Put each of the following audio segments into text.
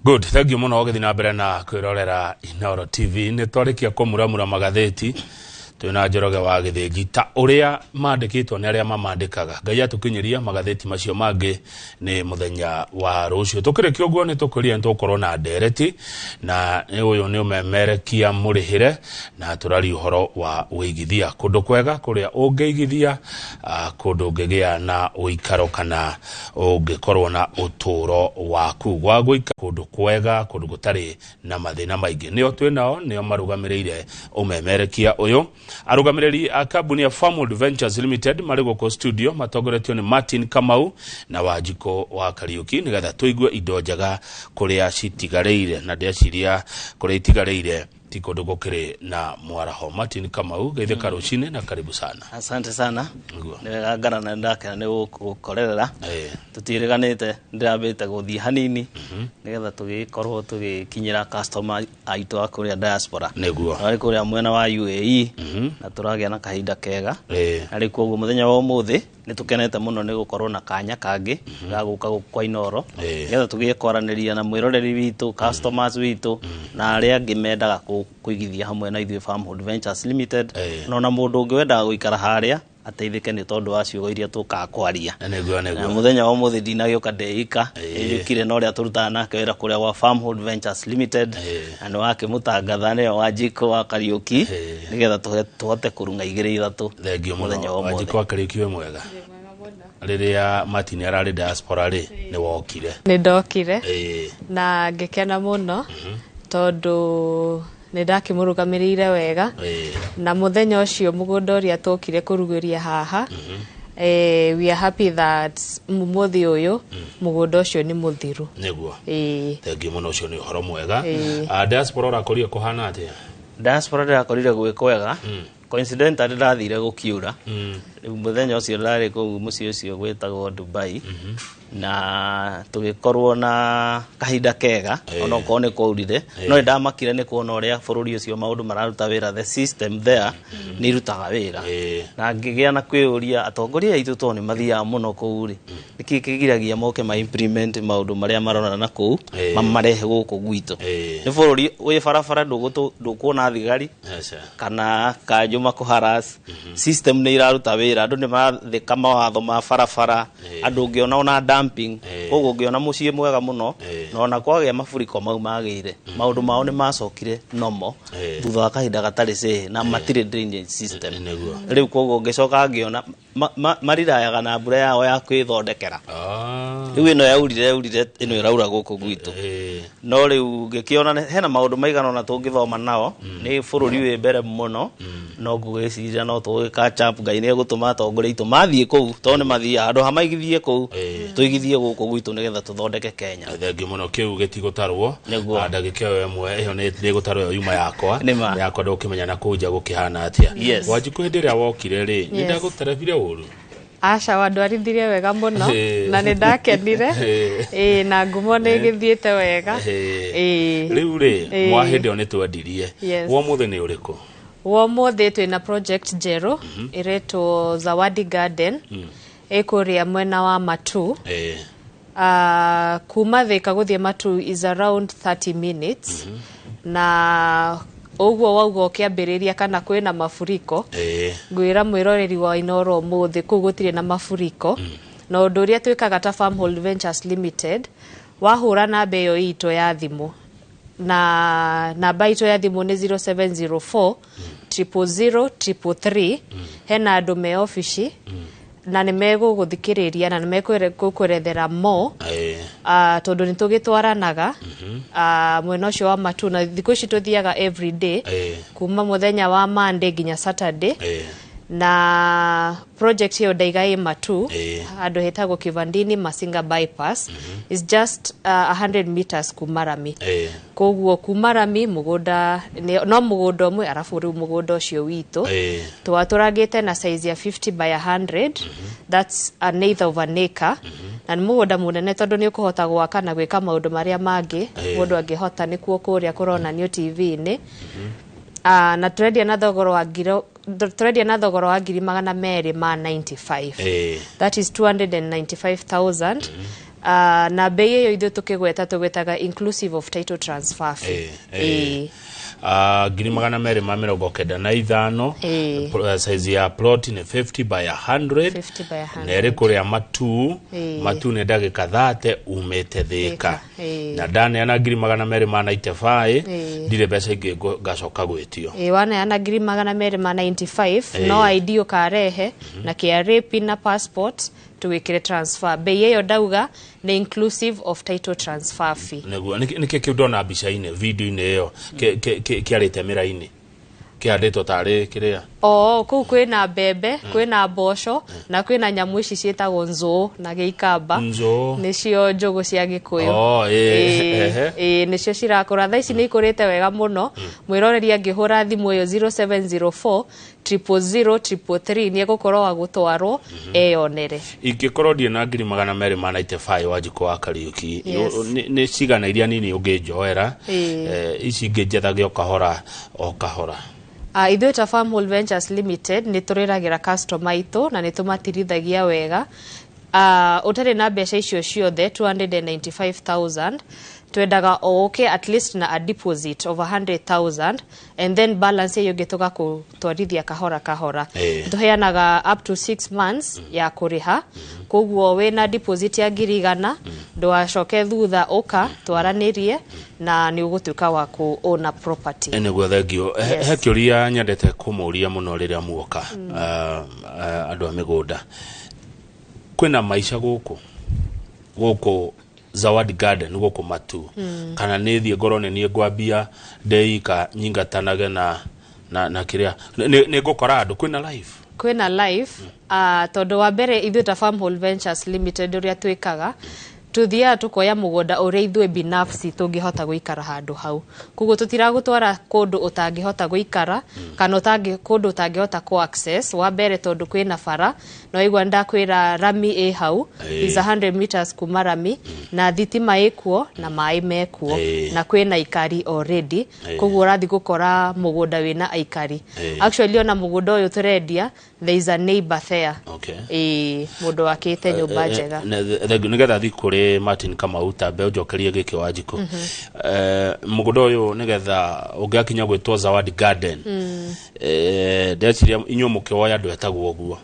Good, thank you muno ũgĩthiĩ na mbere na kwĩrorera Inooro TV. Nĩ twarĩkia kũmuramura magathĩti twĩna Njoroge wa Gĩthĩnji ta ũrĩa mandĩkĩtwo nĩ arĩa mamandĩkaga. Ngai atũkinyĩria magathĩti macio mangĩ nĩ mũthenya wa rũciũ. Tũkĩrĩkia ũguo nĩ tũkwĩrire nĩ tũgũkorwo na ndereti na nĩ ũyũ nĩ ũmemerekia mũrĩhĩre na tũraria ũhoro wa ũigithia kũndũ kwega kũrĩa ũngĩigithia, kũndũ ũngĩgĩa na ũikaro kana ũngĩkorwo na ũtũũro waku gwa gũikara kũndũ kwega, kũndũ gũtarĩ na mathĩna maingĩ. Nĩo twĩ nao, nĩo marũgamĩrĩire ũmemerekia ũyũ. Arũgamĩrĩri a kambuni ya Farmwood Ventures Limited marĩ gũkũ studio matongoretio nĩ Martin Kamau na Wanjikũ wa Kariũki nĩgetha tũigue indo njega kũrĩa citigarĩire, na ndĩreciria kũrĩa itigarĩire ti kũndũ gũkĩrĩ na mwaraho. Martin Kamau, geithĩka rũcinĩ na karibu sana. Asante sana. Nĩguo. Nĩ wega ngara na ndakena nĩ gũkorerera. Tũtiĩrĩganĩte, ndĩrambĩte gũthiĩ hanini nĩgetha tũgĩkorwo tũgĩkinyĩra customer aitũ a kũrĩa diaspora. Arĩ kũrĩa mwena wa UAE na tũragĩa na kahinda kega. Na rĩu koguo mũthenya wa ũmũthĩ nĩ tũkenete mũno nĩ gũkorwo na kanya kangĩ ga gũka gũkũ kwa Inooro nĩgetha tũgĩe kwaranĩria na mwĩroreri witũ, customers witũ na arĩa angĩ mendaga kũigithia hamwe na ithuĩ Farmhold Ventures Limited, na ona mũndũ ũngĩ wendaga gũikara harĩa ateithĩke nĩ tondũ wa ciugo iria tũkaga kwaria. Na mũthenya wa ũmũthĩ ndinagĩũka ndĩika, nĩnjũkire na ũrĩa tũrutaga nake wĩra kũrĩa gwa Farmhold Ventures Limited, na nĩ wakĩmũtangatha nĩwe Wanjikũ wa Kariũki, nĩgetha tũhote kũrung'a igĩrĩ ithatũ Thengiũ mũno. mũthenya wa ũmũthĩ. Wanjikũ wa Kariũki wĩ mwega. Rĩrĩa Martin ararĩ diaspora rĩ, nĩ wokire. Nĩ ndokire na ngĩkena mũno tondũ nĩ ndakĩmũrũgamĩrĩire wega. Na mũthenya ũcio mũgũnda ũrĩa tũkire kũrugũria haha, we are happy that mũthĩ ũyũ mũgũnda ũcio nĩ mũthiru. Thengiũ mũno, ũcio nĩ ũhoro mwega. Diaspora ũrakorire kũhana atĩa? Diaspora ndĩrakorire gwĩ kwega. Coincidentally ndathire gũkiura. Rĩu mũthenya ũcio ndarĩ kũu mũciĩ ũcio gwĩtagwo Dubai. Na tũgĩkorwo na kahinda kega, onokorwo nĩ kwaurire. No nĩ ndamakire nĩ kuona ũrĩa bũrũri ũcio maũndũ mararuta wĩra, the system there nĩ irutaga wĩra. Na ngĩgĩa na kwĩyũria atongoria aitũ tondũ nĩ mathiaga mũno kũu rĩ, nĩkĩ kĩgiragia moke ma implement maũndũ marĩa marona na kũu, mamarehe gũkũ gwitũ. Nĩ bũrũri wĩ barabara ndũkuona thigari kana kanjũ makũharas. System nĩ iraruta wĩra, andũ nĩ marathĩka mawatho ma barabara, andũ ũngĩona ona dumping, koguo ũngĩona mũciĩ mwega mũno, na ona kwagĩa mafuriko mau magĩire, maũndũ mao nĩ macokire nomo thutha wa kahinda gatarĩ cĩhĩ na matirĩ drainage system. Rĩu koguo ngĩcoka ngĩona marirayaga na mbura yao ya kwĩthondekera. Rĩu ĩno yaurire, yaurire, ĩno ĩraura gũkũ gwitũ. No rĩu ngĩkĩona hena maũndũ maigana ũna tũngĩthoma nao, nĩ bũrũri wĩ mbere mũno, no ngũgĩciria no tũgĩ catch up, Ngai nĩ egũtũma atongoria aitũ mathiĩ kũu, tondũ nĩ mathiaga handũ ha maigithie kũu, tũigithie gũkũ gwitũ nĩgetha tũthondeke Kenya. Thengiũ mũno, kĩu gĩtigũtarwo. Ndagĩka ĩyo ĩmwe ĩyo nĩ ĩgũtarwo ĩyo yuma yakwa. Nĩ ma. Yakwa ndũkĩmenya na kũu nja gũkĩhana atĩa. Wanjikũ hĩndĩ ĩrĩa wokire rĩ, nĩ ndagũterebire ũru? Aca, wandwarithirie wega mũno, na nĩ ndakenire. Na ngumo nĩ ĩgĩthiĩte wega. Rĩu rĩ, mwa hĩndĩ ĩyo nĩ twendirie. Wa ũmũthĩ nĩ ũrĩkũ? Wa ũmũthĩ twĩna project njerũ, ĩretwo Zawadi Garden, ĩ kũrĩa mwena wa Matu. Kuma Thika gũthiĩ Matu is around 30 minutes. Na ũguo wauga ũkĩambĩrĩria kana kwĩna mafuriko. Ngwĩra mwĩroreri wa Inooro ũmũthĩ kũu gũtirĩ na mafuriko. Na ũndũ ũrĩa twĩkaga ta Farmhold Ventures Limited, wahũra namba ĩyo itũ ya thimũ. Na namba itũ ya thimũ nĩ zero seven zero four, triple zero, triple three. Hena andũ me obici, na nĩ megũgũthikĩrĩria na nĩ mekũkũerethera more. Tondũ nĩ tũgĩtwaranaga, mwena ũcio wa Matu, na thikũ ici tũthiaga every day, kuma mũthenya wa Monday nginya Saturday. Na project ĩyo ndaiga ĩ Matu, handũ hetagwo Kivandini Masinga bypass, is just 100 meters kuma rami. Koguo kuma rami mũgũnda no mũgũnda ũmwe, arabu rĩu mũgũnda ũcio witũ. Twatũrangĩte na size ya 50 by 100, that's an eighth of an acre. Na nĩ mũgũnda mũnene tondũ nĩ ũkũhota gwaka na gwĩka maũndũ marĩa mangĩ mũndũ angĩhota, nĩkuo kũrĩa kũronanio T V-inĩ. Na tũrendia na thogora wa ngiro, tũrendia na thogora wa ngiri magana merĩ ma 95. That is 295,000. Na bei ĩyo ithuĩ tũkĩgweta tũgwetaga inclusive of title transfer fee. Eh, eh. 295,000. Size ya plot nĩ 50 by 100. 50 by 100. Na ĩrĩ kũrĩa Matu. Matu nĩ ndagĩka 30 umĩte Thĩka. Na ndaneana 295,000, ndirĩ mbeca ingĩ ngacoka gwĩtio. Ĩ, waneana 295,000, no ID ũkarehe na KRA PIN na passport tũgĩkĩre transfer. Bei ĩyo ndauga nĩ inclusive of title transfer fee. Nĩguo nĩkĩ kĩu ndona mbica-inĩ, video-inĩ ĩyo kĩarĩte mĩraini kĩhandĩtwo tarĩ kĩrĩa? O kũu kwĩna mbembe, kwĩna mboco na kwĩna nyamũ ici ciĩtagwo nzũũ na gĩikamba. Nzũũ. Nĩcio njũgũ cia Gĩkũyũ. Oh, ĩ, Ĩ, ĩ, nĩcio cirakũra thaa ici, nĩ ikũrĩte wega mũno. Mwĩroreri angĩhũra thimũ ĩyo 0704 000 333 nĩ egũkorwo wa gũtwarwo eyonere. Ingĩkorwo ndirĩ na 295,000, Wanjikũ wa Kariũki, nĩ cigana iria nini ũngĩnjoera? Ici ingĩ njethage o kahora o kahora. Ithuĩ ta Farmhold Ventures Limited nĩ tũrĩragĩra customer aitũ na nĩ tũmatirithagia wega. Ũtarĩ na mbeca icio ciothe 295,000, twendaga o ũke at least na a deposit of 100,000 and then balance ĩyo ĩngĩ tũgakũtwarithia kahora kahora. Tũheanaga up to 6 months ya kũrĩha, koguo wĩna deposit ya 100,000, ndũgacoke thutha, ũka twaranĩrie na nĩ ũgũtuĩka wa kũ own a property. Nĩguo, thengio. He kĩũria nyendete kũmũria mũno rĩrĩa muoka, andũ a mĩgũnda. Kwĩna maica gũkũ Zawadi Garden, gũkũ Matu, kana nĩ thiĩ ngorwo nĩ niĩ ngwambia ndeika nyingatanage na kĩrĩa nĩ ngũkora andũ kwĩna live? Kwĩna live, tondũ wa mbere ithuĩ ta Farmhold Ventures Limited ũrĩa twĩkaga, tuthiaga tukoya mũgũnda ũrĩa ithuĩ binafsi tũngĩhota gũikara handũ hau. Koguo tũtiragũtwara kũndũ ũtangĩhota gũikara kana kũndũ ũtangĩhota kũ access. Wa mbere tondũ kwĩna bara, no igua ndakwĩra rami ĩ hau, is 100 meters kuma rami, na thitima ĩkuo na maĩ mekuo, na kwĩna aikari already. Koguo ũrathiĩ gũkora mũgũnda wĩna aikari. Actually ona mũgũnda ũyũ tũrendia, there is a neighbor there. Ĩĩ, mũndũ wakĩte nyũmba njega. Thengiũ. Nĩgetha thiĩ kũrĩ Martin Kamau, ta mbe ũnjokerie gĩkĩ, Wanjikũ. Mũgũnda ũyũ nĩgetha ũngĩakinya gwĩtwo Zawadi Garden, ndeciria inyuĩ mũkĩwoya ndwetagwo ũguo.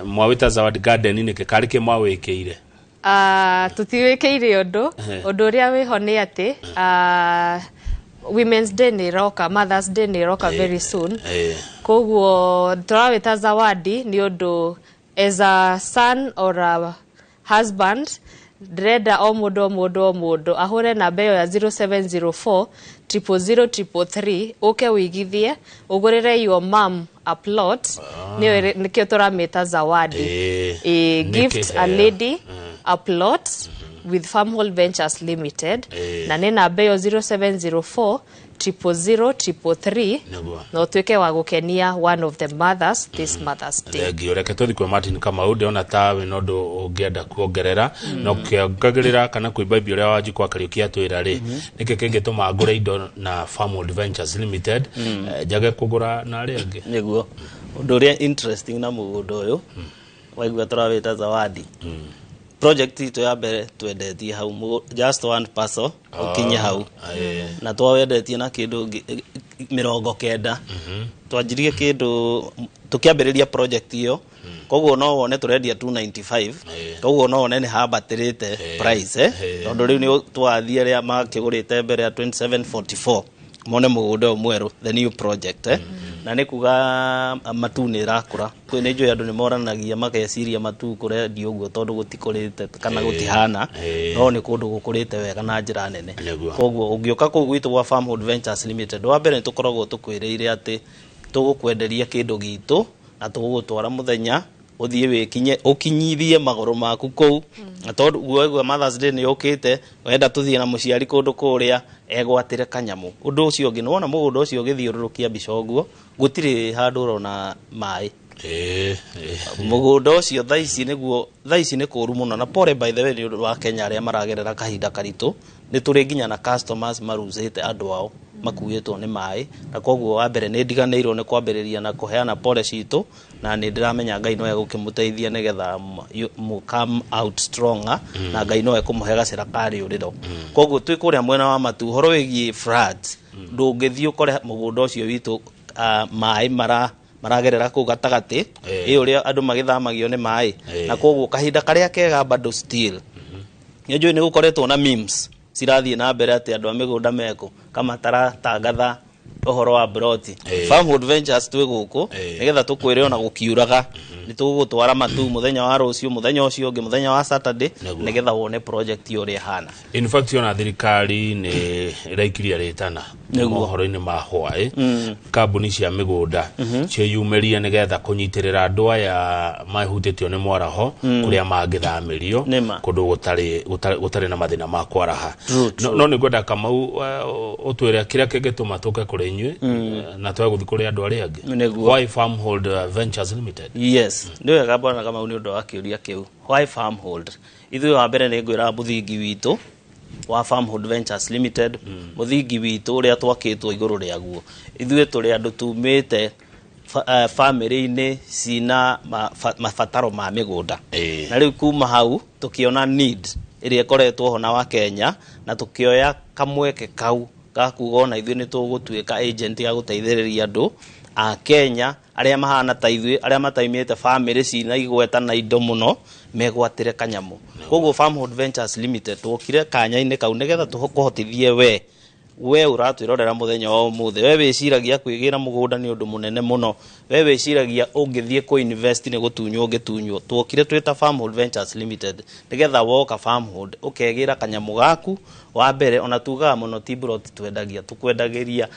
Mwawĩta Zawadi Garden nĩkĩ? Karĩ kĩ mwawĩkĩire? Tũtiwĩkĩire ũndũ. Ũndũ ũrĩa wĩho nĩ atĩ Women's Day nĩ ĩroka, Mother's Day nĩ ĩroka very soon. Koguo tũrawĩta Zawadi nĩ ũndũ as a son or a husband, ndĩrenda o mũndũ o mũndũ o mũndũ ahũre namba ĩyo ya 0704 000 333, ũke wĩigithie ũgũrĩre your mom a plot. Nĩyo nĩkĩo tũramĩta Zawadi. Nĩ Gift a kĩheo. lady a plot with Farmhold Ventures Limited, na nĩ namba ĩyo 0704 000 333, na ũtuĩke wa gũkenia one of the mothers this Mother's Day. Thengio. Reke tũthiĩ kwĩ Martin Kamau. Ndĩrona ta wĩna ũndũ ũngĩenda kuongerera na ũkĩongagĩrĩra kana kũimbaimbia ũrĩa Wanjikũ Kariũki atwĩra rĩ, nĩkĩ kĩngĩtũma ngũre indo na Farmhold Ventures Limited, njage kũgũra na arĩa angĩ? Nĩguo ũndũ ũrĩa interesting na mũgũnda ũyũ, waigua tũrawĩta Zawadi project itũ ya mbere, twendetie hau just one parcel ũkinye hau, na twawendetie na kĩndũ 90. Twanjirie kĩndũ tũkĩambĩrĩria project ĩyo, koguo no wone tũrendia 295, koguo no wone nĩ hambatĩrĩte price, tondũ rĩu nĩ twathiĩ arĩa makĩgũrĩte mbere ya 2744 mone mũgũnda ũyũ mwerũ, the new project, Na nĩ kuga Matu nĩ ĩrakũra. Kwĩ nĩ njũĩ andũ nĩ moranagia makeciria Matu kũrendio ũguo tondũ gũtikũrĩte kana gũtihana, no nĩ kũndũ gũkũrĩte wega na njĩra nene. Koguo ũngĩũka kũu gwitũ gwa Farmhold Ventures Limited, wa mbere nĩ tũkoragwo tũkwĩrĩire atĩ tũgũkwenderia kĩndũ gitũ na tũgũgũtwara mũthenya ũthiĩ wĩkinye ũkinyithie magũrũ maku kũu, na tondũ guoigua Mother's Day nĩ yũkĩte, wenda tũthiĩ na mũciari kũndũ kũrĩa egwatĩre kanyamũ. Ũndũ ũcio ũngĩ nĩ wona mũgũnda ũcio ũgĩthiũrũrũkia mbica ũguo, gũtirĩ handũ ũrona maĩ. Mũgũnda ũcio thaa ici nĩguo, thaa ici nĩ kũũru mũno, na pole by the way nĩ ũndũ wa Kenya arĩa maragerera kahinda karitũ. Nĩ tũrĩ nginya na customers maruzĩte andũ ao makuĩtwo nĩ maĩ, na koguo wa mbere nĩ ndiganĩirwo nĩ kwambĩrĩria na kũheana pole citũ, na nĩ ndĩramenya Ngai no egũkĩmũteithia nĩgetha mũ come out stronger, na Ngai no ekũmũhe gacĩra ka rĩũrĩro. Koguo twĩ kũrĩa mwena wa Matu, ũhoro wĩgiĩ floods, ndũngĩthiĩ ũkore mũgũnda ũcio witũ maĩ maragerera kũu gatagatĩ, ĩ ũrĩa andũ magĩthamagio nĩ maĩ. Na koguo kahinda karĩa kega bado still nĩ njũĩ nĩ gũkoretwo na memes cirathiĩ na mbere atĩ andũ a mĩgũnda mekũ kama taratangatha ũhoro wa broti. Farmhold Ventures twĩ gũkũ nĩgetha tũkwĩre ona gũkiuraga nĩ tũgũgũtwara Matu mũthenya wa rũciũ, mũthenya ũcio ũngĩ, mũthenya wa Saturday, nĩgetha wone project ũrĩa ĩhana. In fact, ona thirikari nĩ ĩraikiria rĩtana mohoro-inĩ ma hwaĩ, kambuni cia mĩgũnda ciĩyumĩrie nĩgetha kũnyitĩrĩra andũ aya mahutĩtio nĩ mwaraho kũrĩa mangĩthamĩrio kũndũ gũtarĩ na mathĩna ma kwaraha. No nĩ ngwenda Kamau ũtwĩre kĩrĩa kĩngĩtũma tũke kũrĩ inyuĩ na twage gũthiĩ kũrĩ andũ arĩa angĩ. Why Farmhold Ventures Limited? Yes, nĩ wega bwana Kamau nĩ ũndũ wa kĩũria kĩu. Why Farmhold? Ithuĩ wa mbere nĩ ngwĩra mũthingi witũ wa Farmhold Ventures Limited, mũthingi witũ ũrĩa twakĩtwo igũrũ rĩaguo. Ithuĩ tũrĩ andũ tumĩte family-inĩ cina mabataro ma mĩgũnda. Na rĩu kuma hau tũkĩona need ĩrĩa ĩkoretwo ho na wa Kenya, na tũkĩoya kamweke kau ga kuga ona ithuĩ nĩ tũgũtuĩka agent ya gũteithĩrĩria andũ a Kenya arĩa mahana ta ithuĩ, arĩa mataimĩte family cina igweta na indo mũno, megwatĩre kanyamũ. Koguo Farmhold Ventures Limited twokire kanya-inĩ kau nĩgetha tũkũhotithie we ũratwĩrorera mũthenya wa ũmũthĩ, we wĩciragia kwĩgĩra mũgũnda nĩ ũndũ mũnene mũno, we wĩciragia ũngĩthiĩ kũ invest nĩ gũtunywo ũngĩtunywo. Twokire twĩ ta Farmhold Ventures Limited nĩgetha woka Farmhold ũkegĩra kanyamũ gaku. Wa mbere ona tugaga mũno ti plot twendagia, tũkwendagĩria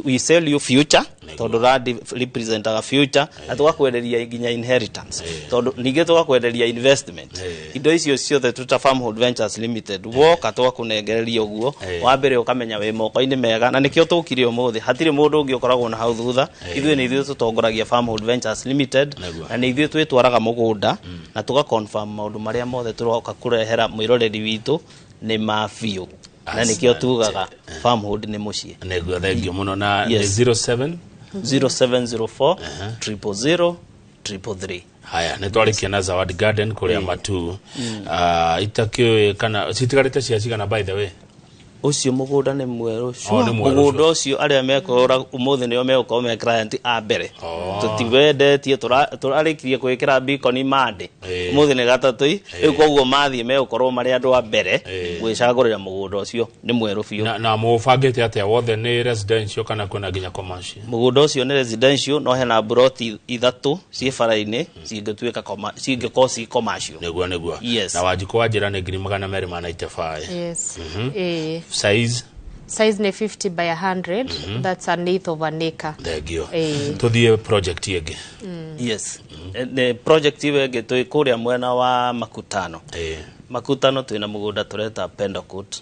we sell you future, tondũ land representaga future, na tũgakwenderia nginya inheritance, tondũ ningĩ tũgakwenderia investment. Indo icio ciothe tuta Farmhold Ventures Limited woka tũgakũnengereria ũguo. Wa mbere ũkamenya wĩ moko-inĩ mega, na nĩkĩo tũkire ũmũthĩ. Hatirĩ mũndũ ũngĩ ũkoragwo na hau thutha. Ithuĩ nĩ ithuĩ tũtongoragia Farmhold Ventures Limited, na nĩ ithuĩ twĩtwaraga mũgũnda na tũga confirm maũndũ marĩa mothe tũroka kũrehera mwĩroreri witũ nĩ ma biũ, na nĩkĩo tugaga Farmhold nĩ mũciĩ. Nĩguo, thengio mũno. Na nĩ 07 0704 000 333. Haya, nĩ twarĩkia na Zawadi Garden kũrĩa Matu. Itakĩũĩ kana citigarĩte cia cigana, by the way? Ũcio mũgũnda nĩ mwerũ. Oh, nĩ mwerũ. Mũgũnda ũcio arĩa mekũgũra ũmũthĩ nĩo megũkorwo me client a mbere. Tũtiwendetie, tũrarĩkirie gwĩkĩra beacon Monday, ũmũthĩ nĩ gatatũ, rĩu koguo mathiĩ megũkorwo marĩ andũ a mbere gwĩcagũrĩra mũgũnda ũcio. Nĩ mwerũ biũ. Na mũbangĩte atĩa wothe, nĩ residential kana kwĩna nginya commercial? Mũgũnda ũcio nĩ residential, no hena mburoti ithatũ ciĩ bara-inĩ cingĩtuĩka cingĩkorwo ci commercial. Nĩguo. Yes. Na Wanjikũ wa njĩra nĩ 295,000. Yes. Size? Size nĩ 50 by 100. That's an eighth of an acre. Thengio. Tũthiĩ project ĩngĩ. Yes. Nĩ project ĩyo ĩngĩ twĩ kũrĩa mwena wa Makutano. Makutano twĩna mũgũnda tũreta Pendocourt.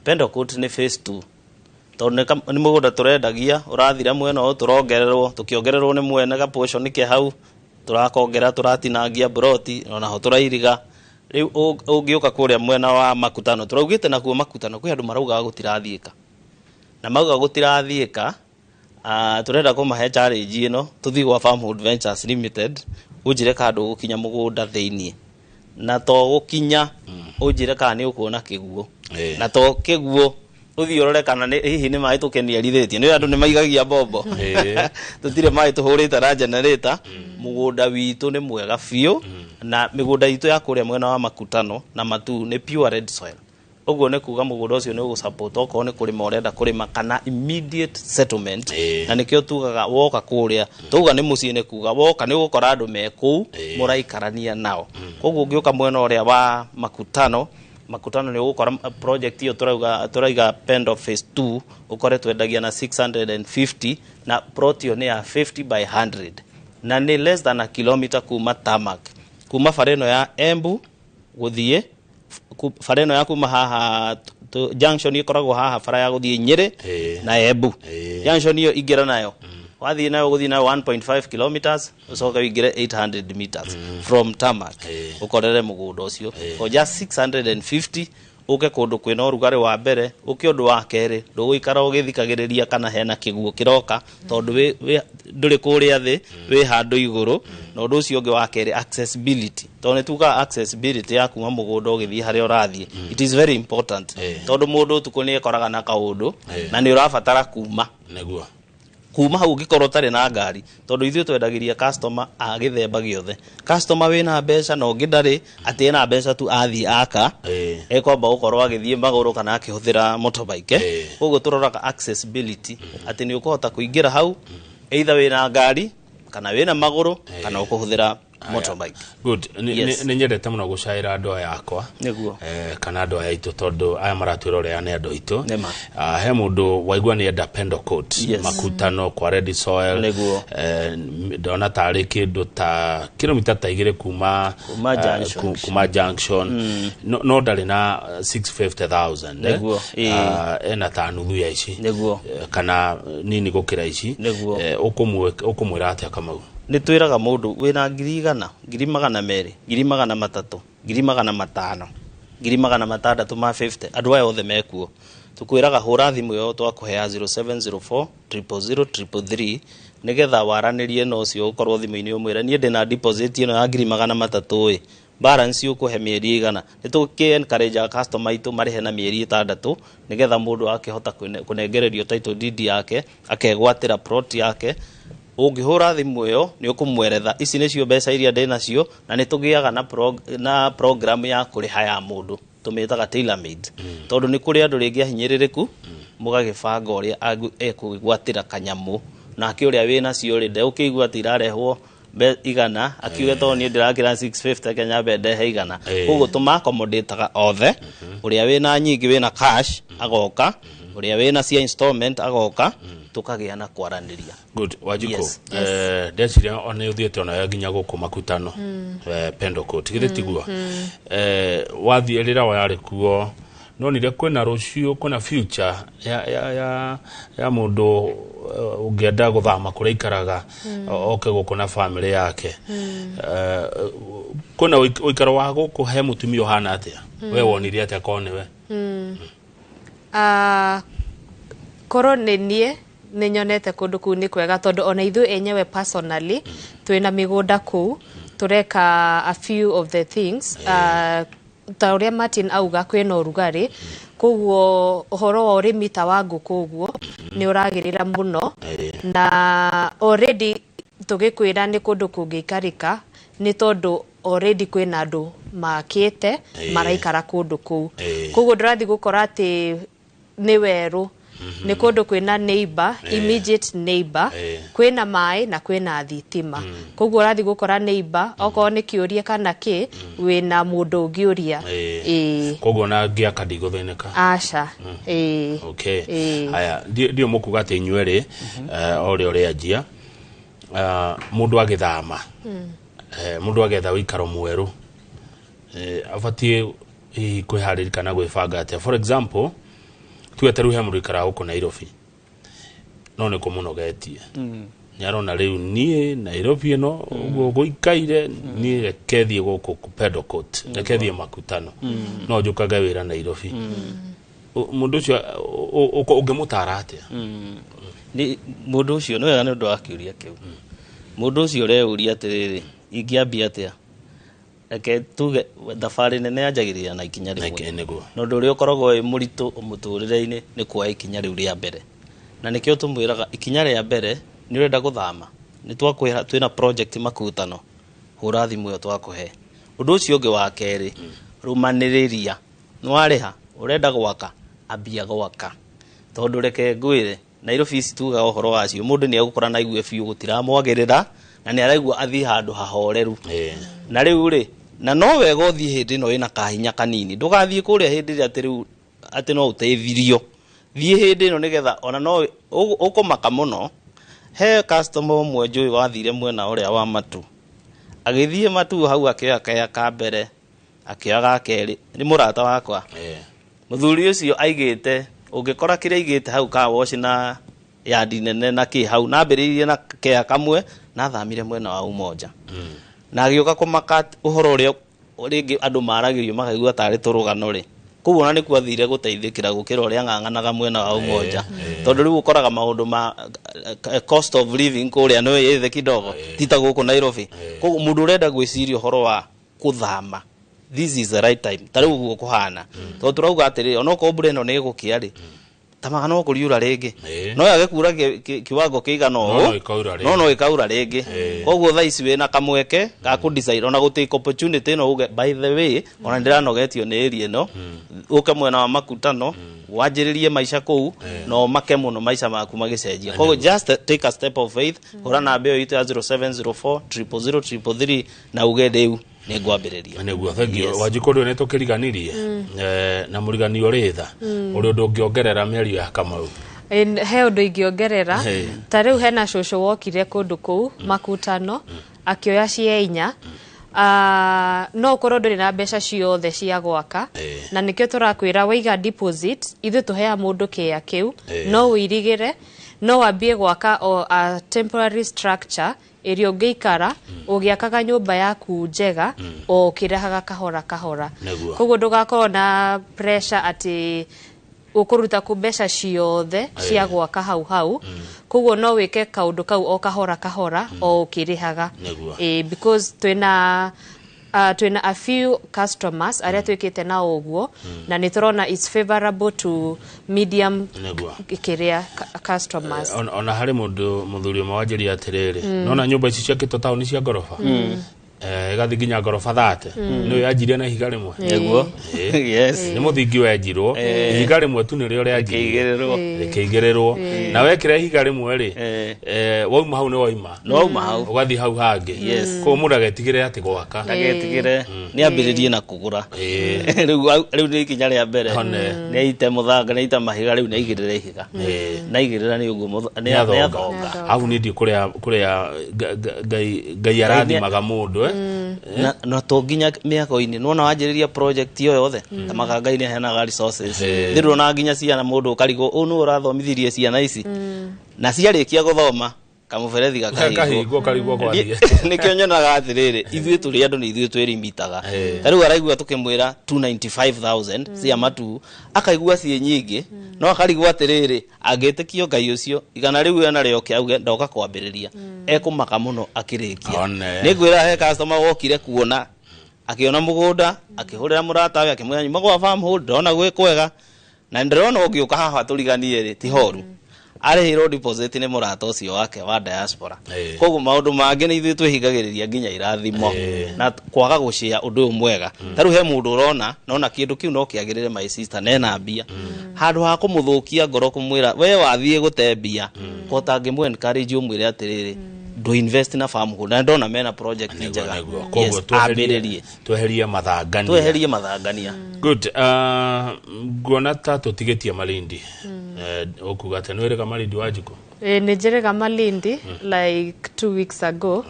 Pendocourt nĩ phase 2, tondũ nĩ mũgũnda tũrendagia ũrathira mwena ũyũ, tũrongererwo, tũkĩongererwo nĩ mwene ga portion ke hau, tũrakongera, tũratinangia broti onaho tũrairiga. Rĩu ũngĩũka kũrĩa mwena wa Makutano, tũraugĩte nakuo Makutano kwĩ andũ maraugaga gũtirathiĩka, na mauga gũtirathiĩka, tũrenda kũmahe challenge ĩno. Tũthiĩ gwa Farmhold Ventures Limited, ũnjĩre kana ndũgũkinya mũgũnda thĩiniĩ, na to gũkinya, ũnjĩre kana nĩ ũkuona kĩguo, na to kĩguo, ũthiĩ ũrore kana nĩ hihi nĩ maĩ tũkeniarithĩtie. Nĩ andũ nĩ maigagia mbombo. Tũtirĩ maĩ tũhũrĩte na generator. Mũgũnda witũ nĩ mwega biũ, na mĩgũnda itũ ya kũrĩa mwena wa Makutano na Matu nĩ pure red soil. Ũguo nĩ kuga mũgũnda ũcio nĩ ũgũsupport okorwo nĩ kũrĩma ũrenda kũrĩma kana immediate settlement. Na nĩkĩo tugaga woka kũrĩa, tuga nĩ mũciĩ, nĩ kuga woka nĩ ũgũkora andũ me kũu mũraikarania nao. Koguo ũngĩũka mwena ũrĩa wa Makutano, Makutano nĩ ũgũkora project ĩyo tũrauga tũraiga Pendo phase 2, ũkore twendagia na 650, na plot ĩyo nĩ ya 50 by 100, na nĩ less than a kilometer kuma tarmac, kuma bara ĩno ya Embu gũthiĩ bara ĩno ya kuma haha junction ĩkoragwo haha, bara ya gũthiĩ Nyĩrĩ na Embu. Junction ĩyo ingĩra nayo. Wathiĩ nayo ũgũthiĩ nayo 1.5 kilometers, ũcoke ũingĩre 800 meters from tarmac, ũkorere mũgũnda ũcio for just 650. Ũke kũndũ kwĩna ũrugarĩ wa mbere, ũke ũndũ wa kerĩ, ndũgũikara ũgĩthikagĩrĩria kana hena kĩguũ kĩroka, tondũ ndũrĩ kũrĩa thĩ, wĩ handũ igũrũ. Na ũndũ ũcio ũngĩ wa kerĩ, accessibility, tondũ nĩ tugaga accessibility ya kuma mũgũnda ũgĩthiĩ harĩa ũrathiĩ, it is very important, tondũ mũndũ ũtukũ nĩ ekoraga na kaũndũ na nĩ ũrabatara kuma kuma hau ũngĩkorwo ũtarĩ na ngari, tondũ ithuĩ twendagĩria customer a gĩthemba gĩothe, customer wĩna mbeca na ũngĩ ndarĩ, atĩ ena mbeca tu athiĩ aka, ekwamba gũkorwo agĩthiĩ magũrũ kana akĩhũthĩra motorbike. Koguo tũroraga accessibility, atĩ nĩ ũkũhota kũingĩra hau either wĩna ngari kana wĩna magũrũ kana ũkũhũthĩra motorbike. Good. Nĩ nyendete mũno gũcaĩra andũ aya akwa, kana andũ aya aitũ, tondũ aya maratwĩrorera nĩ andũ aitũ. Nĩma. Ah, he mũndũ waigua nĩ enda Pendo Court, Makutano kwa Red Soil. Ndona tarĩ kĩndũ ta kilomita ta 2 kuma Kuma junction. Kuma junction, no ndarĩ na 650,000, eh. Ah, ena ta nuthu ya ici, kana nini gũkĩra ici. Ũkũmwĩra atĩa, Kamau? Nĩ twĩraga mũndũ wĩna 100,000, 200,000, 300,000, 500,000, 600,000 ma 50, andũ aya othe mekuo. Tũkwĩraga hũra thimũ ĩyo twakũhea 0704 000 333, nĩgetha waranĩrie na ũcio, ũkorwo thimũ-inĩ ũmwĩre, niĩ ndĩna deposit ĩno ya 300,000 ĩ, balance ũkũhe mĩeri igana. Nĩ tũkĩ encourage customer aitũ marĩhe na mĩeri 6, nĩgetha mũndũ akĩhota kũnengererio title deed yake, akegwatĩra plot yake. Ũngĩhũra thimũ ĩyo nĩ ũkũmweretha ici nĩcio mbeca iria ndĩ nacio, na nĩ tũgĩaga na program ya kũrĩha ya mũndũ tũmĩtaga tailor made, tondũ nĩ kũrĩ andũ rĩngĩ ahinyĩrĩrĩku, mũgagĩbanga ũrĩa ekũgwatĩra kanyamũ. Nake ũrĩa wĩ nacio rĩ, ndegũkĩigua atĩ irarehwo 100, akiuge tondũ niĩ ndĩrakĩra 650 Kenya mbe ndehe 100. Koguo tũmakomodĩtaga othe, ũrĩa wĩna nyingĩ, wĩna cash agoka, ũrĩa wĩna cia installment agoka, tũkagĩa na kwaranĩria. Good. Wanjikũ, Yes. ndeciria o nĩ ũthiĩte onawe nginya gũkũ Makutano, Pendo Court, githĩ tiguo? Wathiĩ rĩrĩa yarĩ kuo, nonire kwĩna rũciũ, kwĩna future ya mũndũ ũngĩenda gũthama kũrĩa ikaraga oke gũkũ na family yake. Kwĩna ũikaro wa gũkũ he mũtumia ũhana atĩa? We wonire atĩa korwo nĩwe? Ah, korwo nĩ niĩ, nĩ nyonete kũndũ kũu nĩ kwega, tondũ ona ithuĩ enyewe personally twĩna mĩgũnda kũu, tũreka a few of the things. Ta ũrĩa Martin auga, kwĩna ũrugarĩ, koguo ũhoro wa ũrĩmi ta wa ngũkũ ũguo nĩ ũragĩrĩra mũno. Na already tũgĩkwĩra nĩ kũndũ kũngĩikarĩka nĩ tondũ already kwĩna andũ makĩte, maraikara kũndũ kũu. Koguo ndũrathiĩ gũkora atĩ nĩ werũ, nĩ kũndũ kwĩna neighbor, immediate neighbor, kwĩna maĩ na kwĩna thitima. Koguo ũrathiĩ gũkora neighbor, okorwo nĩ kĩũria kana kĩ, wĩna mũndũ ũngĩũria. Koguo na ngĩaka ndigũthĩnĩka? Aca, ĩĩ. Okay. Ĩĩ. Haya, ndio mũkuga atĩ inyuĩ rĩ, o rĩ ũrĩa njia mũndũ agĩthama, mũndũ agetha ũikaro mwerũ, abatiĩ hihi kwĩharĩria kana gwĩbanga atĩa? For example, tuge ta rĩu he mũndũ ũikaraga gũkũ Nairobi, no nĩ kũmũnogetie, nĩ arona rĩu niĩ Nairobi ĩno ũguo gũikaire, niĩ reke thiĩ gũkũ Pendo Court, reke thiĩ Makutano, no njũkage wĩra Nairobi. Mũndũ ũcio ũngĩmũtara atĩa? Nĩ mũndũ ũcio nĩ wega nĩ ũndũ wa kĩũria kĩu. Mũndũ ũcio ũreuria atĩrĩrĩ, ingĩambia atĩa, reke tuge thabarĩ nene yanjagĩrĩria na ikinya rĩmwe. Nĩguo. Na ũndũ ũrĩa ũkoragwo wĩ mũritũ mũtũrĩre-inĩ nĩ kuoya ikinya rĩu rĩa mbere, na nĩkĩo tũmwĩraga ikinya rĩa mbere nĩ ũrenda gũthama, nĩ twakwĩra twĩna project Makutano, hũra thimũ ĩyo twakũhe. Ũndũ ũcio ũngĩ wa kerĩ, rũmanĩrĩria, nĩ warĩha, ũrenda gwaka, ambia gwaka, tondũ reke ngwĩre, Nairobi ici tugaga ũhoro wacio, mũndũ nĩ egũkora na aigue biũ gũtiramwagĩrĩra, na nĩ araigua athiĩ handũ hahoreru. Na rĩu rĩ, na no wega ũthiĩ hĩndĩ ĩno wĩna kahinya kanini, ndũgathiĩ kũrĩa hĩndĩ ĩrĩa atĩ rĩu atĩ no ũteithirio. Thiĩ hĩndĩ ĩno nĩgetha ona no ũkũmaka mũno. He customer ũmwe njũĩ wathire mwena ũrĩa wa Matu, agĩthiĩ Matu hau, akĩoya kaya ka mbere, akĩoya ga kerĩ, nĩ mũrata wakwa. Mũthuri ũcio aigĩte, ũngĩkora kĩrĩa aigĩte hau, car wash na Yandi nene na kĩ hau nambĩrĩirie na kea kamwe na thamire mwena wa Umoja na agĩũka kũmaka ũhoro ũrĩa rĩngĩ andũ maragĩrio makaigua tarĩ tũrũgano rĩ. Koguo ona nĩkuo athire gũteithĩkĩra gũkĩra ũrĩa ng'ang'anaga mwena wa Umoja, tondũ rĩu ũkoraga maũndũ ma cost of living kũrĩa nĩ ĩ thĩ kidogo, ti ta gũkũ Nairobi. Koguo mũndũ ũrenda gwĩciria ũhoro wa kũthama, this is the right time. Ta rĩu ũguo kũhana, tondũ tũrauga atĩrĩrĩ, onokorwo mbura ĩno nĩ ĩgũkĩa rĩ, tamaga no kũriura rĩngĩ, no yage kura kiwango kĩigana No, ũũ, no ĩkaura rĩngĩ. no ĩkaura rĩngĩ. Koguo thaa ici wĩna kamweke ga kũ decide ona gũ take opportunity ĩno, uge, "By the way, ona ndĩranogetio nĩ area ĩno," ũke mwena wa Makutano, wanjĩrĩrie maica kũu na ũmake mũno maica maku magĩcenjia. Koguo just take a step of faith, hũra namba ĩyo itũ ya 0704 000 333 na uge, "Rĩu nĩ ngwambĩrĩria." Nĩguo, thank you. Yes. Wanjikũ, ndũĩ nĩ tũkĩriganirie na mũriganio rĩ tha ũrĩ ũndũ ũngĩongerera mĩario ya Kamau? He ũndũ ingĩongerera. Hey. Ta rĩu hena cũcũ wokire kũndũ kũu Makutano akĩoya cia inya. No ũkorwo ndũrĩ na mbeca ciothe cia gwaka, na nĩkĩo tũrakwĩra waiga deposit, ithuĩ tũheaga mũndũ kĩea kĩu, no ũirigĩre, no wambie gwaka o a temporary structure ĩrĩa ũngĩikara ũgĩakaga nyũmba yaku njega o ũkĩrehaga kahora kahora. Koguo ndũgakorwo na pressure atĩ ũkũruta kũ mbeca ciothe cia gwaka hau hau. Koguo no wĩke kaũndũ kau o kahora kahora o ũkĩrĩhaga. Because twĩna a few customers arĩa twĩkĩte nao ũguo, na nĩ tũrona it's favorable to medium kĩrĩa customers. Ona harĩ mũndũ mũthuri ũmwe wanjĩria atĩrĩrĩ, nona nyũmba ici ciakĩtwo taũni cia ngoroba, ĩgathiĩ nginya ngoroba 30, nĩyo yanjirie na ihiga rĩmwe. Nĩguo, yes. Nĩ mũthingi wenjirwo, ihiga rĩmwe tu nĩrĩo rĩanjirie. Rĩkĩigĩrĩrwo. Rĩkĩigĩrĩrwo, na wekĩra ihiga rĩmwe rĩ, wauma hau nĩ waima. Nĩ wauma hau. Ũgathiĩ hau hangĩ. Koguo mũndũ agetigĩre atĩ gwaka. Ndagetigĩre, nĩ ambĩrĩrie na kũgũra. Rĩu nĩ ikinya rĩa mbere. One. Nĩ aite mũthanga, nĩ aite mahiga, rĩu nĩ aigĩrĩre ihiga. Na aigĩrĩra nĩ ũguo nĩ nĩ athonga. Hau nĩ ndiũ kũrĩa kũrĩa Ngai arathimaga mũndũ. Na to nginya mĩako-inĩ, nĩwona wanjĩrĩria project ĩyo yothe, tamaga Ngai nĩ aheanaga resources. Ndĩrona nginya ciana, mũndũ ũkarigwo ũũ nĩ ũrathomithirie ciana ici, na ciarĩkia gũthoma kamũberethi Kahingwo, gakahingwo. karigwo gwathiĩ. Nĩkĩo nyonaga atĩrĩrĩ, ithuĩ tũrĩ andũ, nĩ ithuĩ twĩrimitaga. Ta rĩu araigua tũkĩmwĩra 295,000 cia matu, akaigua ciĩ nyingĩ, no akarigwo atĩrĩrĩ, angĩtĩkio Ngai ũcio igana rĩu ena rĩoke auge ndoka kwambĩrĩria, ekũmaka mũno akĩrĩkia. One. Nĩ ngwĩra he customer wokire kuona, akĩona mũgũnda, akĩhũrĩra mũratawe, akĩmwĩra, "Nyuma gwa farm hold, ndĩrona gwĩ kwega na ndĩrona ũngĩũka haha tũriganie rĩ ti horu." Arĩhĩrwo deposit nĩ mũrata ũcio wake wa diaspora. Koguo maũndũ mangĩ nĩ ithuĩ twĩhingagĩrĩria nginya irathimo na kwaga gũcĩa ũndũ ũyũ mwega. Ta rĩu he mũndũ ũrona nona kĩndũ kĩu no kĩagĩrĩre, my sister, na ena mbia, handũ ha kũmũthũkia ngoro kũmwĩra we wathiĩ gũte mbia, ko tangĩmũ encourage ũmwĩre atĩrĩrĩ, ndũ invest na farm hold, na ndona mena project njega. Koguo Yes, ambĩrĩrie. Tweherie mathangania. Tweherie mathangania. Good. Nguona ta tũtigĩtie Malindi. Ũkuga atĩ nĩ wĩrĩga Malindi, Wanjikũ? Nĩ njĩrĩga Malindi like 2 weeks ago.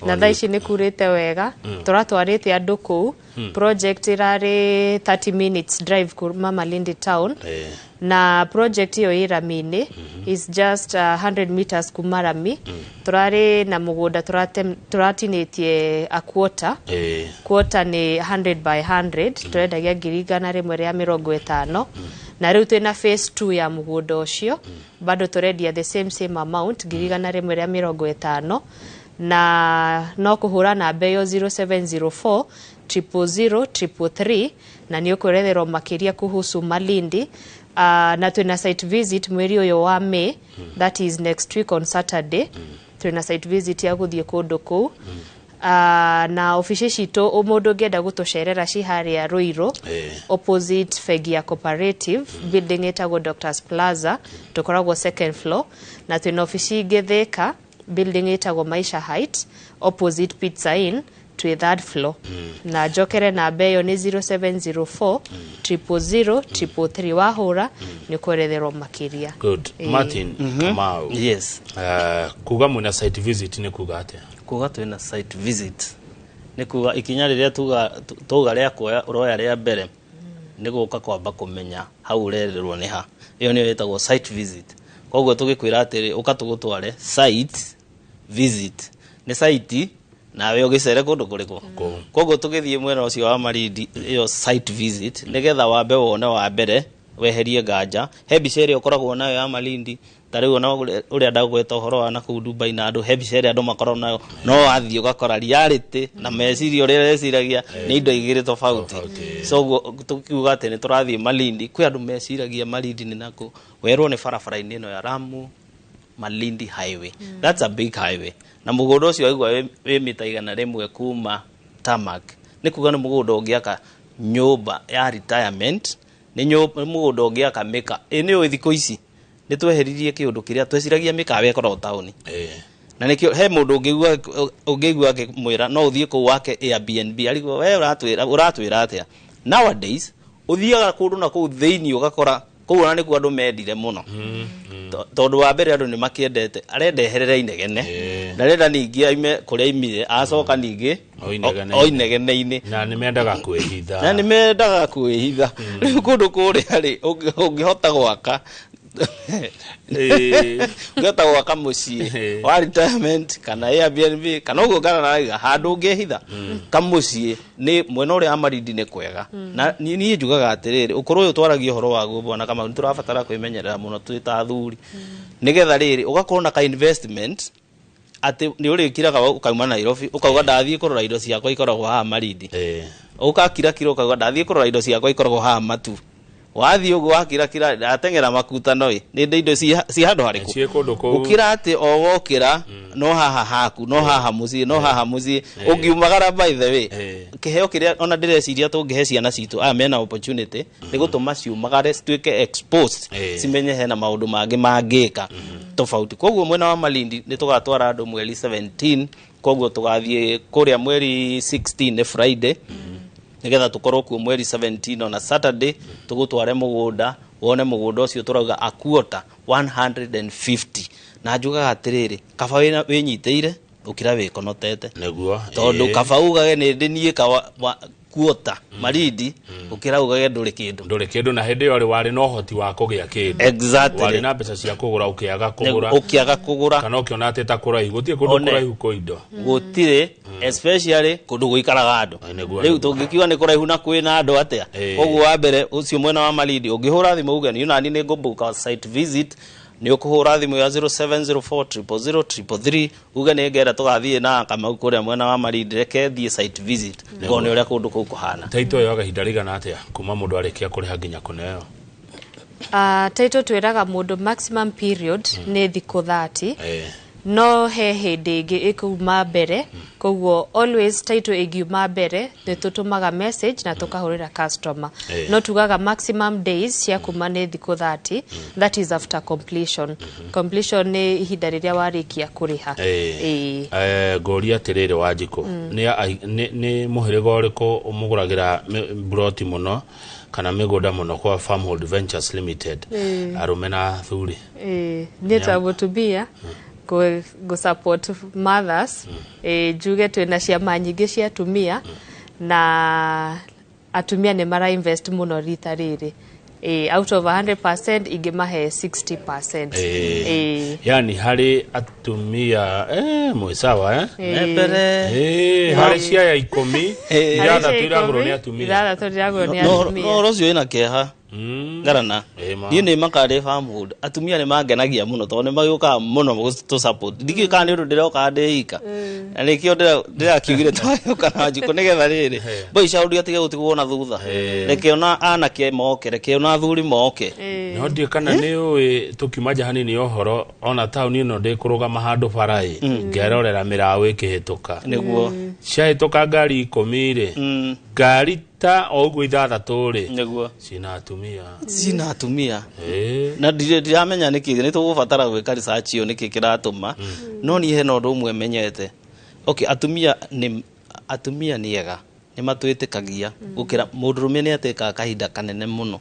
Na thaa ici nĩ kurĩte wega, tũratwarĩte andũ kũu. Project ĩrarĩ 30 minutes drive kuma Malindi town, na project ĩyo ĩ rami-inĩ, is just 100 meters kuma rami. Tũrarĩ na mũgũnda tũratinĩtie a quarter. Quarter nĩ 100 by 100, tũrendagia 150,000, na rĩu twĩna phase 2 ya mũgũnda ũcio, bado tũrendia the same same amount, 150,000, na no kũhũra namba ĩyo 0704 000 333 na nĩ ũkũeretherwo makĩria kuhusu Malindi. Na twĩna site visit mweri ũyũ wa May, that is next week on Saturday. Twĩna site visit ya gũthiĩ kũndũ kũu. Na obici citũ, mũndũ ũngĩenda gũtũcerera, ci harĩa Ruiru, opposite bengi ya Cooperative, building ĩtagwo Doctors Plaza, tũkoragwo second floor. Na twĩna obici ingĩ Thika, building ĩtagwo Maisha Height, opposite Pizza Inn, twĩ third floor. Na njokere namba ĩyo nĩ 0704 000 333, wahũra nĩ ũkweretherwo makĩria. Good. Martin Kamau. Yes. Kuga mwĩna site visit nĩ kuga atĩa? Kuga twĩna site visit nĩ kuga ikinya rĩrĩa tuga tuga rĩa kuoya ũroya rĩa mbere nĩ gũka kwamba kũmenya hau ũrererwo nĩ ha. Ĩyo nĩyo ĩtagwo site visit. Koguo tũgĩkwĩra atĩrĩ, ũka tũgũtware site visit, nĩ site nawe ũgĩcere kũndũ kũrĩkũ. Kũu. Koguo tũgĩthiĩ mwena ũcio wa Malindi, ĩyo site visit, nĩgetha wambe wone, wa mbere weherie nganja he mbica ĩrĩa ũkoragwo nayo ya Malindi. Ta rĩu ona ũrĩa ndagweta ũhoro wa nakũu Dubai na andũ, he mbica ĩrĩa andũ makoragwo nayo, no wathiĩ ũgakora reality na meciria ũrĩa reciragia nĩ indo igĩrĩ tofauti. Tofauti. So ũguo tũkiuga atĩ nĩ tũrathiĩ Malindi, kwĩ andũ meciragia Malindi nĩ nakũ, werwo nĩ barabara-inĩ ĩno ya Lamu Malindi Highway. That's a big highway. Na mũgũnda ũcio waigua wĩ mita 100 kuma tarmac, nĩ kuga nĩ mũgũnda ũngĩaka nyũmba ya retirement, nĩ mũgũnda ũngĩaka mĩka ĩ. Nĩ ũĩ thikũ ici nĩ tweheririe kĩũndũ kĩrĩa tweciragia mĩkawa ĩkoragwo taũni. Na nĩkĩo he mũndũ ũngĩigua akĩmwĩra no ũthiĩ kũu wake Airbnb, arigwo we ũratwĩra atĩa. Nowadays ũthiaga kũndũ na kũu thĩinĩ ũgakora kũu ona nĩkuo andũ mendire mũno. Tondũ wa mbere andũ nĩ makĩendete, arenda eherere inegene, ndarenda ningĩ aime kũrĩa aimire acoka ningĩ O inegene-inĩ. O inegene-inĩ. Na nĩ mendaga kwĩhitha. Na nĩ mendaga kwĩhitha. Rĩu kũndũ kũrĩa rĩ, ũngĩhota gwaka ũngĩhota gwaka mũciĩ wa retirement kana Airbnb kana ũguo kana naraiga handũ ũngĩhitha kamũciĩ nĩ mwena ũrĩa wa Malindi nĩ kwega. Na niĩ njugaga atĩrĩrĩ, ũkũrũ ũyũ twaragia ũhoro waguo, bwana Kamau, nĩ tũrabatara kwĩmenyerera mũno twĩ ta athuri, nĩgetha rĩrĩ ũgakorwo na ka investment atĩ nĩ ũrĩkiraga ũkauma Nairobi ũkauga ndathiĩ kũrora indo ciakwa ikoragwo haha Malindi, ũkakirakira ũkauga ndathiĩ kũrora indo ciakwa ikoragwo haha Matu, wathiĩ ũguo wakirakira ndateng'era makutano ĩ nĩ ndĩ indo ci handũ harĩkũ. Ciĩ kũndũ kũu. Gũkĩra atĩ o wokĩra no haha haku, no haha mũciĩ, no haha mũciĩ ũngiumagara. By the way, kĩheo kĩrĩa ona ndĩreciria tũngĩhe ciana citũ aya mena opportunity nĩ gũtũma ciumagare, cituĩke exposed, cimenye hena maũndũ mangĩ mangĩka tofauti. Koguo mwena wa Malindi nĩ tũgatwara andũ mweri 17, koguo tũgathiĩ kũrĩa mweri 16, nĩ Friday, nigetha tũkorwo kuo mweri 17 ona Saturday, tũgũtware mũgũnda wone mũgũnda ũcio tũrauga a quarter 150. Na njugaga atĩrĩrĩ, kaba wĩnyitĩire ũkĩra wĩkonotete. Nĩguo. Tondũ kaba ugage nĩ ndĩ niĩ kawa quarter Malindi ũkĩra ugage ndũrĩ kĩndũ. Ndũrĩ kĩndũ, na hĩndĩ ĩyo rĩ warĩ na ũhoti wa kũgĩa kĩndũ. Warĩ na mbeca cia kũgũra, ũkĩaga kũgũra. Ũkĩaga kũgũra. Kana ũkĩona atĩ ta kũraihu, gũtirĩ kũndũ One. kũraihu kũ indo. Gũtirĩ, especially kũndũ gũikaraga andũ. Nĩguo, Rĩu tũngĩkiuga nĩ kũraihu na kwĩna andũ atĩa? Koguo wa mbere ũcio mwena wa Malindi, ũngĩhũra thimũ uge niĩ nani nĩ ngũbuka site visit, nĩ ũkũhũra thimũ ya 0704 000 333, uge nĩ ngenda tũgathiĩ na Kamau kũrĩa mwena wa Malindi, reke thiĩ site visit ngone ũrĩa kũndũ kũu kũhana. Taito yoga ihinda rĩigana atĩa kuma mũndũ arĩkia kũrĩha nginya kũneo? Title twĩraga mũndũ maximum period nĩ thikũ 30. No he hĩndĩ ĩngĩ ĩkuma mbere, koguo always title ĩngiuma mbere nĩ tũtũmaga message na tũkahũrĩra customer. No tugaga maximum days cia kuma nĩ thikũ 30, that is after completion. Completion nĩ ihinda rĩrĩa warĩkia kũrĩha. Ngũria atĩrĩrĩ, Wanjikũ, nĩ mũhĩrĩga ũrĩkũ ũmũgũragĩra mburoti mũno kana mĩgũnda mũno kwa Farmhold Ventures Limited, arũme na athuri? Niĩ ta mũtumia ngũ support mothers, njuge twĩna ciama nyingĩ cia atumia na atumia nĩ mara invest mũno rita rĩrĩ. Out of 100% ingĩmahe 60%. Yani harĩ atumia mwĩ sawa, eh? Mbere. Harĩ ciaya 10, 6 iragũrwo nĩ atumia. 6 iragũrwo nĩ No atumia. no ũcio wĩna kĩeha ngarana. Niĩ nĩ makarĩ Farmhold, atumia nĩ mangenagia mũno tondũ nĩ magĩũkaga mũno gũtũ support. Ndikĩũĩ kana nĩ ũndũ ndĩroka ndĩ ika na nĩkĩo ndĩrakiugire twagĩũka na Njukũ, nĩgetha rĩrĩ boy caũri atige gũtigwo na thutha. Reke ona anake moke, reke ona athuri moke. No ndiĩ kana nĩ ũĩ, tũkiuma nja hanini ũhoro, ona taũni ĩno ndĩkũrũgama handũ bara-ĩ ngerorera mĩraũ ĩkĩhĩtũka. Ciahĩtũka ngari 10 rĩ, ngari ta o ũguo 6 rĩ cina atumia. Cina atumia. Na ndiramenya nĩkĩ, nĩ tũgũbatara gwĩka research ĩyo nĩkĩ kĩratũma. No niĩ hena ũndũ ũmwe menyete. Okay, atumia nĩ ega, nĩ matwĩtĩkagia gũkĩra mũndũrũme. Nĩ atĩkaga kahinda kanene mũno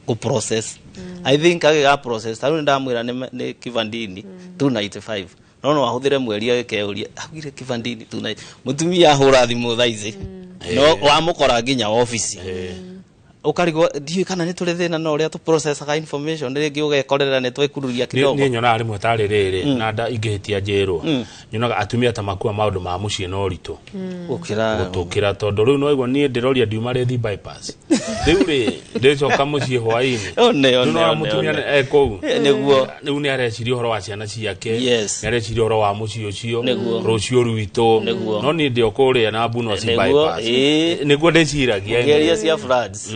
gũ process. I think agĩga process, tarĩu nĩ ndamwĩra nĩ Kivandini 295, no ahũthĩre mweri agĩkeuria augire Kivandini 290. Mũtumia ahũra thimũ thaa ici no wamũkora nginya obici. Ũkarigwo ndiũĩ kana nĩ tũrĩ thĩna na ũrĩa tũprocessaga information, rĩngĩ ũgekorera nĩ twekururia kidogo. Niĩ nyonaga rĩmwe tarĩ rĩrĩ na nda ingĩhĩtia njĩrwo, nyonaga atumia ta makua maũndũ ma mũciĩ na ũritũ gũkĩra gũtũkĩra, tondũ rĩu noigua niĩ ndĩroria ndiuma rĩthi bypass, rĩu rĩ ndĩcoka mũciĩ hwaĩ-inĩ. One, one, Rĩu nona one, mũtumia one. e kũu. Nĩguo. Rĩu nĩ areciria ũhoro wa ciana ciake, Yes. nĩ areciria ũhoro wa mũciĩ ũcio, Nĩguo. rũciũ rwitũ. Nĩguo. No niĩ ndĩ o kũrĩa na mbuno ci Nĩguo, bypass. ĩĩ. Nĩguo ndĩciragia. Ngeria cia floods.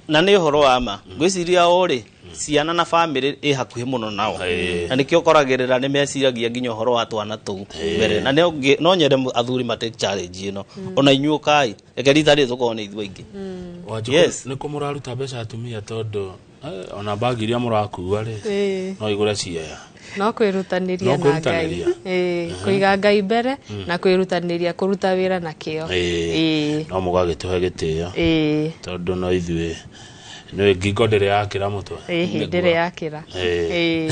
Na nĩ ũhoro wa ma, ngwĩciria o rĩ ciana na famĩlĩ ĩ hakuhĩ mũno nao, na nĩkĩo ũkoragĩrĩra nĩ meciragia nginya ũhoro wa twana tũu mbere. Na no nyende athuri ma take challenge ĩno, ona inyuĩ ũkai, reke rita rĩrĩ tũkorwo nĩ ithuĩ aingĩ. Wanjikũ, Yes. nĩkũ mũraruta mbeca atumia, tondũ ona bagi iria mũrakua rĩ, no igũre ciea. No kwĩrutanĩria No na Ngai. kwĩrutanĩria. Ĩĩ, kũiga Ngai mbere na kwĩrutanĩria kũruta wĩra na kĩo. Ĩĩ. No mũgagĩtũhe gĩtĩo, Ĩĩ. tondũ no ithuĩ nĩ ngingo ndĩrĩ yakĩra mũtwe. Ĩĩ, ndĩrĩ yakĩra. Ĩĩ. Ĩĩ.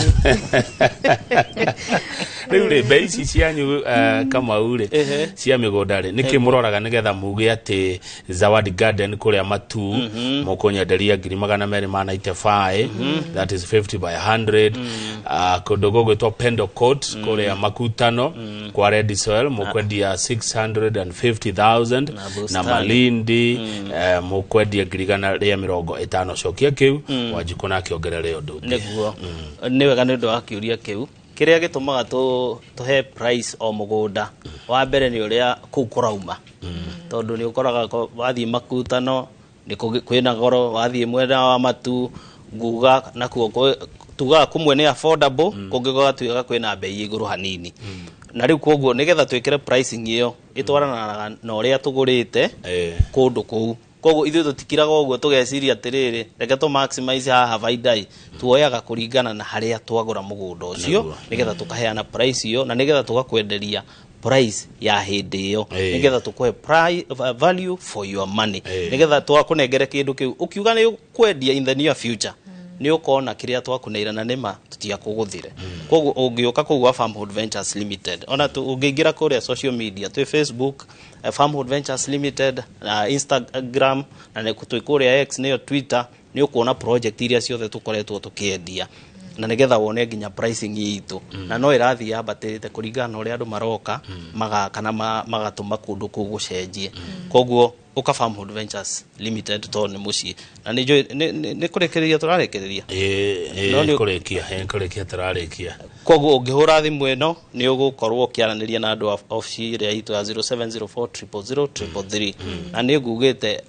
Rĩu rĩ, mbei ici cianyu, Kamau rĩ, cia mĩgũnda rĩ, nĩkĩ mũroraga nĩgetha muge atĩ Zawadi Garden kũrĩa Matu mũkũnyenderia 295,000, that is 50 by 100? Kũndũ gũgwĩtwo Pendo Court kũrĩa Makutano kwa Red Soil mũkwendia 650,000, Na na Bustani. Malindi mũkwendia 150,000. Cokia kĩu, Wanjikũ, nake ongerere ũndũ ũngĩ. Nĩguo, nĩ wega nĩ ũndũ wa kĩũria kĩu. Kĩrĩa gĩtũmaga tũhe price o mũgũnda, wa mbere nĩ ũrĩa kũu kũrauma, tondũ nĩ ũkoraga wathiĩ Makutano nĩ kwĩna goro, wathiĩ mwena wa Matu nguga nakuo tugaga kũmwe nĩ affordable, kũngĩ gũgatuĩka kwĩna bei igũrũ hanini. Na rĩu koguo nĩgetha twĩkĩre pricing ĩyo ĩtwaranaga na ũrĩa tũgũrĩte kũndũ kũu. Koguo ithuĩ tũtikiraga ũguo tũgeciria atĩrĩrĩ, reke tũ maximize haha baida ĩ, tuoyaga kũringana na harĩa twagũra mũgũnda ũcio, nĩgetha tũkaheana price ĩyo na nĩgetha tũgakwenderia price ya hĩndĩ ĩyo, nĩgetha tũkũhe value for your money, nĩgetha twakũnengere kĩndũ kĩu ũkiuga nĩ ũkwendia in the near future, nĩ ũkona kĩrĩa twakũneire na nĩma tũtiakũgũthire. Koguo ũngĩũka kũu gwa Farmhold Ventures Limited, ona ũngĩingĩra kũrĩa social media, twĩ Facebook, Farmhold Ventures Limited, na Instagram, na nĩ twĩ kũrĩa X, nĩyo Twitter, nĩ ũkuona project iria ciothe tũkoretwo tũkĩendia, na nĩgetha wone nginya pricing itũ, na no ĩrathiĩ yambatĩrĩte kũringana na ũrĩa andũ maroka magaka na magatũma kũndũ kũu gũcenjie. Koguo ũka Farmhold Ventures Limited tondũ nĩ mũciĩ, na nĩ njũĩ nĩ kũrĩkĩrĩria tũrarĩkĩrĩria. No Ĩĩ, kũrĩkia tũrarĩkia. Koguo ũngĩhũra thimũ ĩno nĩ ũgũkorwo ũkĩaranĩria na andũ a obici ĩrĩa itũ ya 0704 000 333. Na nĩ ngugĩte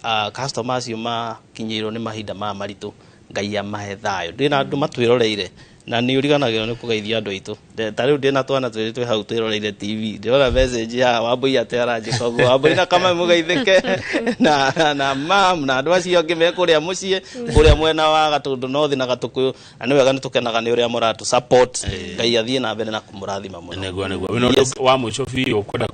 customer acio makinyĩirwo nĩ mahinda maya maritũ, Ngai amahe thayũ. Ndĩna andũ matwĩroreire na nĩ ũriganagĩrwo nĩ kũgeithia andũ aitũ. Ta rĩu ndĩna twana twĩrĩ twĩ hau twĩroreire TV, ndĩrona message ya Wambũi atĩ aranjĩka ũguo. Wambũi na Kamau mũgeithĩke na mam na andũ acio angĩ me kũrĩa mũciĩ kũrĩa mwena wa Gatũndũ North na Gatũkũyũ. Na nĩ wega, nĩ tũkenaga nĩ ũrĩa mũratũ support. Ngai athiĩ na mbere na kũmũrathima mũno. Nĩguo. Wĩna ũndũ wa mũico biũ ũkwenda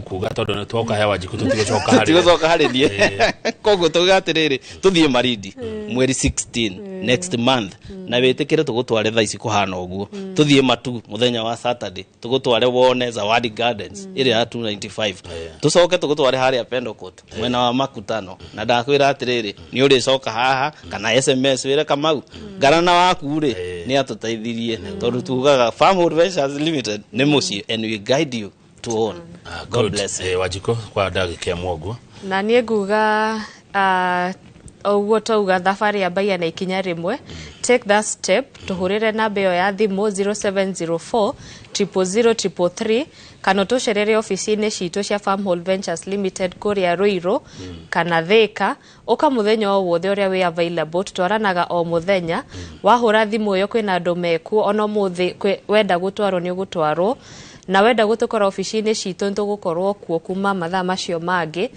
kuga, tondũ nĩ twoka he Wanjikũ tũtigũcoka harĩ we. Tigũcoka harĩ niĩ. Koguo tuge atĩrĩrĩ, tũthiĩ Marindi mweri 16 next month, na wĩtĩkĩre tũgũtware thaa ici kũhana ũguo. Tũthiĩ Matu mũthenya wa Saturday, tũgũtware wone Zawadi Gardens ĩrĩa ya 295. Tũcoke tũgũtware harĩa Pendocourt mwena wa Makutano, na ndakwĩra atĩrĩrĩ, nĩ ũrĩcoka haha kana SMS wĩre Kamau ngarana waku rĩ nĩ atũteithirie, tondũ tugaga Farmhold Ventures Limited nĩ mũciĩ and we guide you to own. Ah, God good. bless you. Wanjikũ, kwa ndagĩka ĩmwe ũguo. Na niĩ nguga ũguo twauga, thabarĩ yambagia na ikinya rĩmwe. Take that step, tũhũrĩre namba ĩyo ya thimũ 0704 000 333, kana ũtũcerere obici-inĩ citũ cia Farmhold Ventures Limited kũrĩa Ruiru kana Thika. Ũka mũthenya o wothe ũrĩa wĩ available, tũtwaranaga o mũthenya. Wahũra thimũ ĩyo kwĩna andũ mekuo, ona ũmũthĩ wenda gũtwarwo nĩ ũgũtwarwo, na wenda gũtũkora obici-inĩ citũ nĩ tũgũkorwo kuo kuma mathaa macio mangĩ.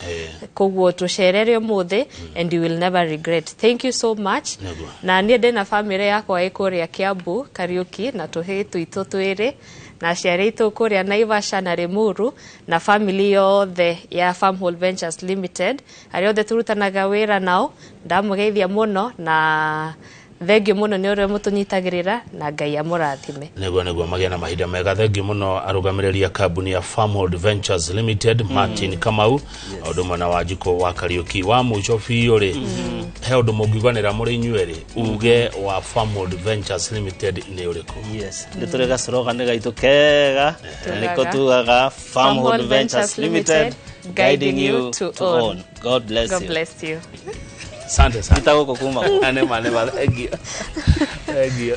Koguo tũcerere ũmũthĩ and you will never regret. Thank you so much. Nĩguo. Na niĩ ndĩna bamĩrĩ yakwa ĩ kũrĩa Kiambu Kariuki, na tũhĩĩ twitũ twĩrĩ, na aciari aitũ kũrĩa Naivasha na Limuru, na family yothe ya Farmhold Ventures Limited, arĩa othe tũrutanaga wĩra nao, ndamũgeithia mũno na Thengio mũno nĩ ũrĩa mũtũnyitagĩrĩra, na Ngai amũrathime. Nĩguo magĩa na mahinda mega. Thengiũ mũno arũgamĩrĩri a kambuni ya Farmhold Ventures Limited, Martin Kamau, o ũndũ ũmwe na Wanjikũ wa Kariũki. Wa mũico biũ rĩ, he ũndũ mũngiuganĩra mũrĩ inyuerĩ, uge wa Farmhold Ventures Limited nĩ ũrĩkũ? Yes, nĩ tũrĩ gacrogan gaitũ kega na nĩko tugaga Farmhold Ventures Limited, guiding you to own. God bless God you. bless you. Asante sana. Ita gũkũ kuma. Nĩma, thengiũ, thengiũ.